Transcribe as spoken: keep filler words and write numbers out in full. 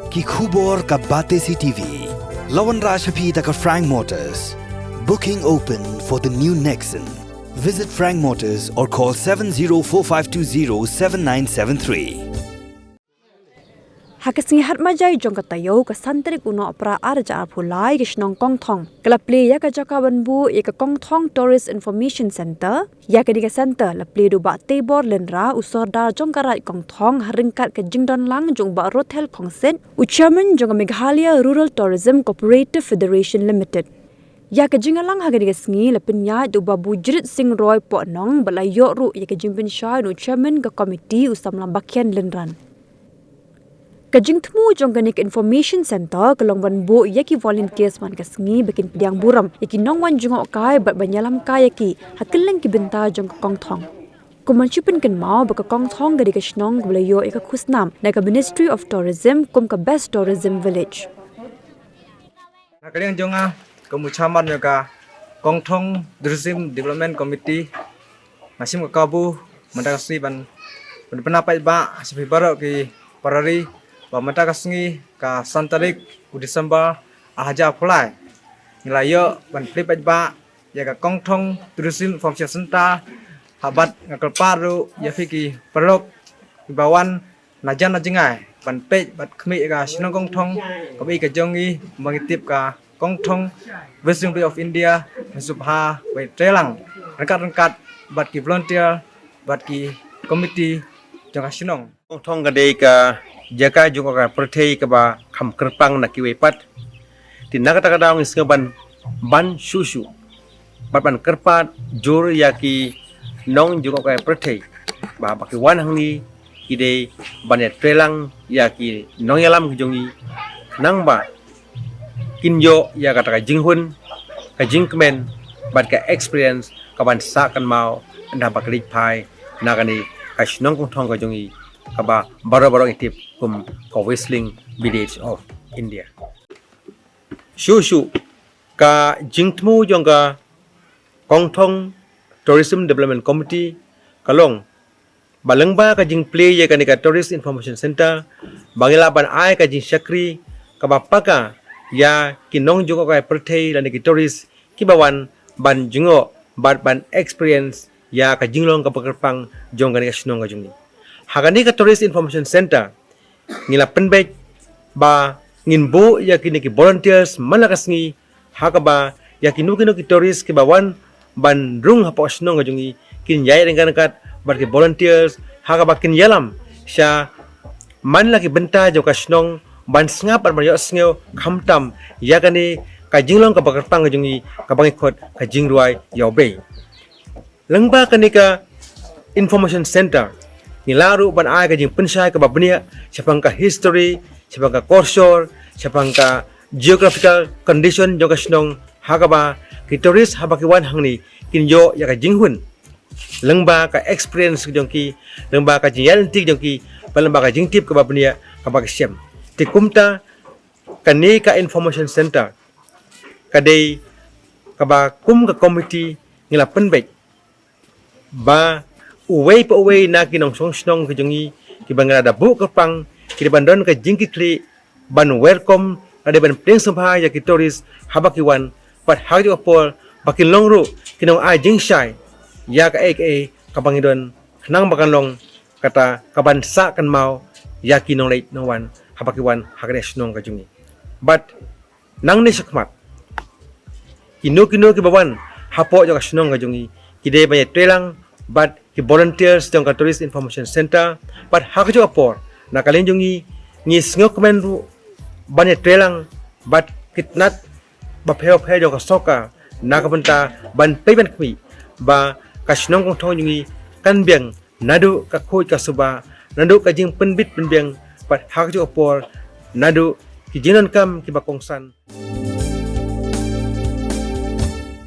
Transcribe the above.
Ki khubor ka Batesi T V. La wanrah sha phi da ka Frank Motors. Booking open for the new Nexon. Visit Frank Motors or call seven zero four five two zero seven nine seven three. Ha ka sngi Hatmajai jong ka taïew, ka san tarik u Nohprah ar hajar arphew lai, ka shnong Kongthong ka la plie ïa ka jaka ban buh ïa ka Kongthong Tourist Information Centre. Ïa kane ka centre la plie da u Bah Teibor Lyngdoh, u Sordar jong ka Raid Kongthong, ha ryngkat ka jingdon lang jong u Bah Rothel Khongsit, u Chairman jong ka Meghalaya Rural Tourism Cooperative Federation Limited. Ïa ka jingïalang ha kane ka sngi la pynïaid da u Bah Bujrit Singh Roy Pohnong, bad la ïoh ruh ïa ka jingpynshai na u Chairman ka Committee, u Samla Bakhian Lyngdoh. Ka jingthmu jong kane ka Information Centre ka long ban buh ïa ki volunteers man ka sngi ba kin pdiang burom ïa ki nongwan jngohkai bad ban ïalam kai ïa ki ha kylleng ki bynta jong ka Kongthong. Kum ban shu pynkynmaw ba ka Kongthong ka dei ka shnong kaba la ïoh ïa ka khusnam na ka Ministry of Tourism kum ka Best Tourism Village. Na ka liang jong nga kum u chairman jong ka Kongthong Tourism Development Committee, nga shim ka kabu mynta ka sngi ban, ban pynpaw paidbah sha phi baroh ki para ri ba mynta ka sngi ka san tarik u December ar hajar arphew lai, ngi la ïoh ban plie paidbah ïa ka Kongthong Tourism Information Centre. Haba nga kyrpad ruh ïa phi ki paralok kiba wan na jan na jngai ban peit bad khmih ïa ka shnong Kongthong kaba i ka jong ngi, ba ngi tip ka Kongthong Western Bay of India, mynshuwa ban ïatreilang ryngkat ryngkat bad ki volunteer bad ki committee jong ka shnong. Kongthong ka dei ka jaka jngohkai pyrthei kaba kham kyrpang na kiwei pat. Te na kata ka daw ngi sngew ban, ban shu shu bad ban kyrpad jur ïa ki nongjngohkai pyrthei ba, ba ki wan hangne ki dei ban ïatreilang ïa ki nongïalam ki jong ngi, khnang ba kin ïoh ïa kata ka jinghun, ka jingkmen bad ka experience kaban sah kynmaw ynda ba ki leit phai na kane ka shnong Kongthong ka jong ngi, kaba baroh baroh ngi tip kum ka Whistling Village of India. Shuh shuh, ka jingthmu jong ka Kongthong Tourism Development Committee ka long ba lyngba ka jingplie ïa kane ka Tourist Information Centre, ba ngi lah ban ai ka jingshakri kaba paka ïa ki nongjngohkai pyrthei lane ki tourist kiba wan ban jngoh bad ban experience ïa ka jinglong kaba kyrpang jong kane ka shnong ka jong ngi. Ha kane ka Tourist Information Centre ngi la pynbeit ba ngin buh ïa kine ki volunteers man la ka sngi, ha kaba ïa kino kino ki tourist kiba wan ban rung hapoh shnong ka jong ngi kin ïaid ryngkat ryngkat bad ki volunteers, ha kaba kin ïalam sha man la ki bynta jong ka shnong ban sngap bad ban ïohsngew khamtam ïa kane ka jinglong kaba kyrpang ka jong ngi, kaba ngi khot ka jingrwai ïawbei. Lyngba kane ka Information Centre ngi lah ruh ban ai ka jingpynshai kaba bniah shaphang ka history, shaphang ka culture, shaphang ka geographical condition jong ka shnong, ha kaba ki tourist haba ki wan hangne kin ïoh ïa ka jinghun lyngba ka experience jong ki, lyngba ka jingïaid lynti jong ki, bad lyngba ka jingtip kaba bniah kaba ki shem. Te kumta kane ka Information Centre ka dei kaba kum ka committee ngi la pynbeit ba uwei pa uwei na ki nongshong shnong ki jong ngi kiba ngi la da buh kyrpang ki dei ban don ka jingkitkhlieh ban welcome lane ban pdiang sngewbha ïa ki tourist haba ki wan, bad ha kajuh ka por ba kin long ruh ki nongai jingshai ïa kaei kaei kaba ngi don, khnang ba kan long kata kaban sah kynmaw ïa ki nongleit nongwan haba ki wan ha kane ka shnong ka jong ngi. Bad nangne shakhmat kino kino kiba wan hapoh jong ka shnong ka jong ngi ki dei ban ïatreilang bad ki volunteers jong ka Tourist Information Centre, bad ha kajuh ka por na ka liang jong ngi ngi sngewkmen ruh ban ïatreilang bad ki tnat bapher bapher jong ka sorkar na ka bynta ban peit ban khmih ba ka shnong Kongthong jong ngi kan biang naduh ka khuid ka suba, naduh ka jingpynbit pynbiang, bad ha kajuh ka por naduh ki jingdonkam kiba kongsan.